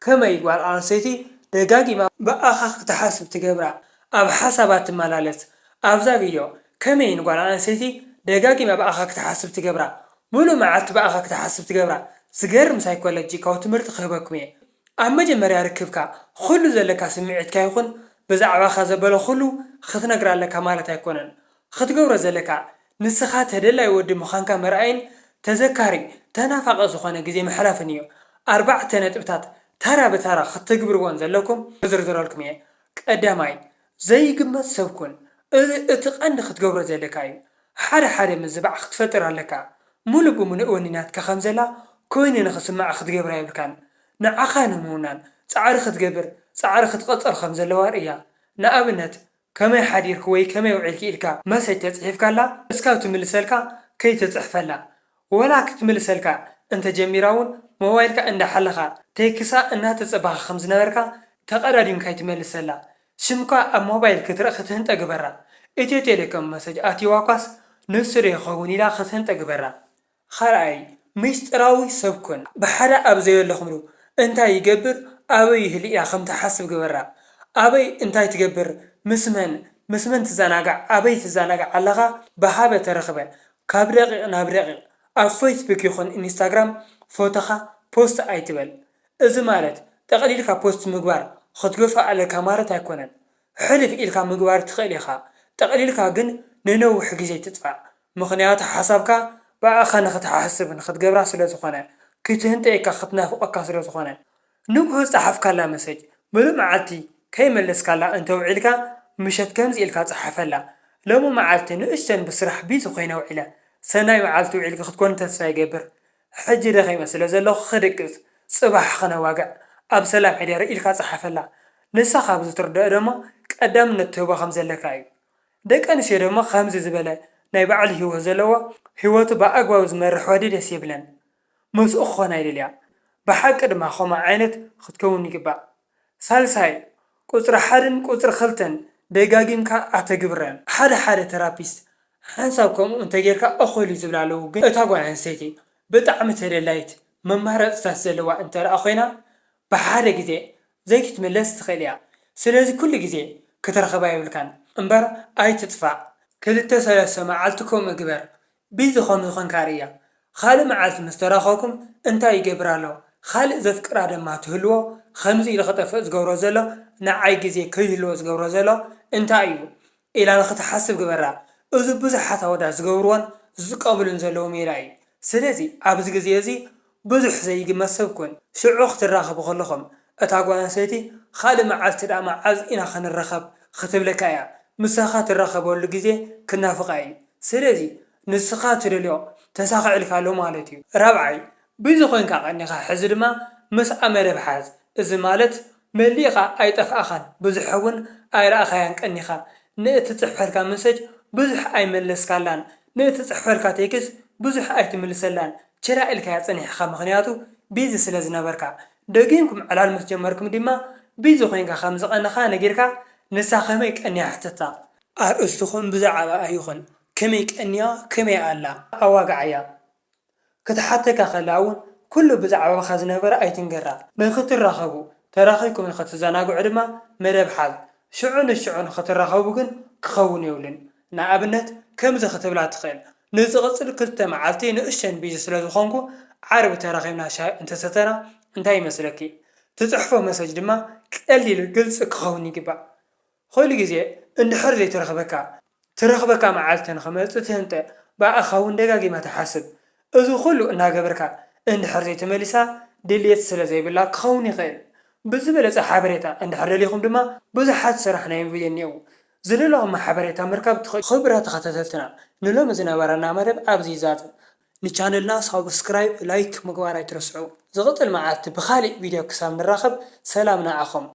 ከመይ ጓል ኣንስተይቲ ደጋጊማ ብኣኻ ክትሓስብ ትገብራ? ኣብ ሓሳባ ትመላለስ። ኣብዛ ቪድዮ ከመይ ንጓል ኣንስተይቲ ደጋጊማ ብኣኻ ክትሓስብ ትገብራ? ሙሉእ መዓልቲ ብኣኻ ክትሓስብ ትገብራ? ዝገርም ሳይኮሎጂካዊ ትምህርቲ ክህበኩም እየ። ኣብ መጀመርያ ርክብካ ኩሉ ዘለካ ስምዒትካ ይኹን ብዛዕባኻ ዘበለ ኩሉ ክትነግራ ኣለካ ማለት ኣይኮነን። ክትገብሮ ዘለካ ንስኻ ተደላይ ወዲ ምዃንካ ምርኣይን ተዘካሪ ተናፋቒ ዝኾነ ግዜ ምሕላፍን እዩ። ኣርባዕተ ነጥብታት ተራ ብተራ ክትግብርወን ዘለኩም ክዝርዝረልኩም እየ። ቀዳማይ፣ ዘይግመት ሰብ ኩን። እዚ እቲ ቀንዲ ክትገብሮ ዘለካ እዩ። ሓደ ሓደ ምዝባዕ ክትፈጥር ኣለካ። ሙሉእ ብሙሉእ ወኒናትካ ከም ዘላ ኮይኑ ንኽስማዕ ክትገብራ የብልካን። ንዓኻ ንምውናን ጻዕሪ ክትገብር፣ ጻዕሪ ክትቐጸል ከም ዘለዋ ርእያ። ንኣብነት፣ ከመይ ሓዲርኪ ወይ ከመይ ውዒልኪ ኢልካ መሰጅ ተጽሒፍካላ፣ እስካብ ትምልሰልካ ከይትጽሕፈላ። ወላ ክትምልሰልካ እንተጀሚራ እውን ሞባይልካ እንዳሓለኻ ቴክሳ እናተጸበኻ ከም ዝነበርካ ተቐዳዲምካ ኣይትመልሰላ። ሽምካ ኣብ ሞባይል ክትረእ ክትህንጠ ግበራ። ኢትዮ ቴሌኮም መሰጅ ኣትይዋ ኳስ ንሱ ዶ ይኸውን ኢላ ክትህንጠ ግበራ። ካልኣይ፣ ምስጢራዊ ሰብ ኩን። ብሓደ ኣብ ዘየለኹምሉ እንታይ ይገብር፣ ኣበይ ይህሉ ኢላ ከም ትሓስብ ግበራ። ኣበይ እንታይ ትገብር፣ ምስ መን፣ ምስ መን ትዘናጋዕ፣ ኣበይ ትዘናጋዕ ኣለኻ፣ ብሃበ ተረኽበ፣ ካብ ደቂቕ ናብ ደቂቕ ኣብ ፌስቡክ ይኹን ኢንስታግራም ፎቶኻ ፖስት ኣይትበል። እዚ ማለት ጠቕሊልካ ፖስት ምግባር ክትገፍእ ኣለካ ማለት ኣይኮነን። ሕልፍ ኢልካ ምግባር ትኽእል ኢኻ። ጠቕሊልካ ግን ንነዊሕ ግዜ ትጥፋእ። ምኽንያቱ ሓሳብካ ብኣኻ ንኽትሓስብ ንኽትገብራ ስለ ዝኾነ፣ ክትህንጠየካ ክትናፍቐካ ስለ ዝኾነ። ንግሆ ዝጸሓፍካላ መሰጅ ምሉእ መዓልቲ ከይመለስካላ እንተውዒልካ፣ ምሸት ከምዚ ኢልካ ጸሓፈላ። ሎሚ መዓልቲ ንእሽተን ብስራሕ ቢዚ ኮይነ ውዒለ። ሰናይ መዓልቲ ውዒልኪ ክትኮኒ ተስፋ ይገብር። ሕጂ ደኺመ ስለ ዘለኹ ክድቅስ፣ ጽባሕ ክነዋግዕ፣ ኣብ ሰላም ሕደሪ ኢልካ ጸሓፈላ። ንሳ ካብ ዝትርድኦ ደሞ ቀዳምነት ትህቦ ከም ዘለካ እዩ። ደቂ ኣንስትዮ ደሞ ከምዚ ዝበለ ናይ ባዕሉ ህይወት ዘለዎ፣ ህይወቱ ብኣግባቡ ዝመርሕ ወዲ ደስ ይብለን። ምስኡ ክኾና ይደልያ። ብሓቂ ድማ ከምኡ ዓይነት ክትከውን ይግባእ። ሳልሳይ፣ ቁጽሪ ሓደን ቁጽሪ ክልተን ደጋጊምካ ኣተግብረን። ሓደ ሓደ ተራፒስት ሓንሳብ ከምኡ እንተጌርካ እኹል እዩ ዝብላ ኣለዉ፣ ግን እታ ጓል ኣንስተይቲ ብጣዕሚ ተደላይት መማረጽታት ዘለዋ እንተ ደኣ ኮይና፣ ብሓደ ግዜ ዘይክትምለስ ትኽእል እያ። ስለዚ ኩሉ ግዜ ክትረኽባ የብልካን እምበር ኣይትጥፋእ። ክልተ ሰለስተ መዓልቲ ከምኡ ግበር። ቢዚ ከም ዝኾንካ ርእያ። ካልእ መዓልቲ ምስ ተራኸብኩም እንታይ ይገብር ኣሎ? ካልእ ዘፍቅራ ድማ ትህልዎ፣ ከምዚ ኢሉ ክጠፍእ ዝገብሮ ዘሎ፣ ንዓይ ግዜ ከይህልዎ ዝገብሮ ዘሎ እንታይ እዩ? ኢላ ንኽትሓስብ ግበራ። እዚ ብዙሓት ኣወዳት ዝገብርዎን ዝጥቀምሉን ዘለዉ ሜላ እዩ። ስለዚ ኣብዚ ግዜ እዚ ብዙሕ ዘይግመት ሰብ ኩን። ሽዑ ክትራኸቡ ከለኹም እታ ጓል ኣንስተይቲ ካልእ መዓልቲ ደኣ መዓዝ ኢና ክንራኸብ ክትብለካ እያ። ምሳኻ ትራኸበሉ ግዜ ክናፍቓ እዩ። ስለዚ ንስኻ ትደልዮ ተሳኺዕልካ ኣሎ ማለት እዩ። ራብዓይ፣ ቢዚ ኮይንካ ቀኒኻ ሕዚ ድማ ምስኣ መደብ ሓዝ። እዚ ማለት መሊእኻ ኣይጠፍኣኻን፣ ብዙሕ እውን ኣይረኣኻያን ቀኒኻ። ንእትጽሕፈልካ መሰጅ ብዙሕ ኣይመለስካላን፣ ንእትጽሕፈልካ ቴክስት ብዙሕ ኣይትምልሰላን፣ ችላ ኢልካያ ጸኒሕኻ፣ ምኽንያቱ ቢዚ ስለ ዝነበርካ። ደጊምኩም ዕላል ምስ ጀመርኩም ድማ ቢዚ ኮይንካ ከም ዝቐነኻ ነጊርካ ንሳ ከመይ ቀንያ ሕተታ። ኣርእስትኹም ብዛዕባኣ ይኹን፣ ከመይ ቀንያ፣ ከመይ ኣላ፣ ኣዋግዓያ። ክትሓተካ ከላ እውን ኩሉ ብዛዕባኻ ዝነበረ ኣይትንገራ። ንኽትራኸቡ፣ ተራኺብኩም ንኽትዘናግዑ ድማ መደብ ሓዝ። ሽዑ ንሽዑ ንኽትራኸቡ ግን ክኸውን የብሉን። ንኣብነት ከምዚ ክትብላ ትኽእል፣ ንዝቕጽል ክልተ መዓልቲ ንእሽተን ቢዚ ስለ ዝኾንኩ ዓርቢ ተራኺብና ሻሂ እንተሰተና እንታይ ይመስለኪ? ትጽሕፎ መሰጅ ድማ ቀሊል ግልጺ ክኸውን ይግባእ። ኩሉ ግዜ እንድሕር ዘይትረኽበካ፣ ትረኽበካ መዓልቲ ንኽመጽእ ትህንጠ፣ ብኣኻ እውን ደጋጊማ ትሓስብ። እዚ ኩሉ እናገበርካ እንድሕር ዘይተመሊሳ ድልየት ስለ ዘይብላ ክኸውን ይኽእል። ብዝበለጸ ሓበሬታ እንድሕር ደሊኹም ድማ ብዙሓት ሰራሕና ዩኒቨርሲቲ እኒአው። ዝደለኹም ሓበሬታ ምርካብ ትኽእሉ። ክቡራት ተኸታተልትና፣ ንሎሚ ዝነበረና መደብ ኣብዚ ይዛዘም። ንቻነልና ሳብስክራይብ፣ ላይክ ምግባር ኣይትረስዑ። ዝቕጽል መዓልቲ ብኻሊእ ቪድዮ ክሳብ ንራኸብ ሰላም ንዓኹም።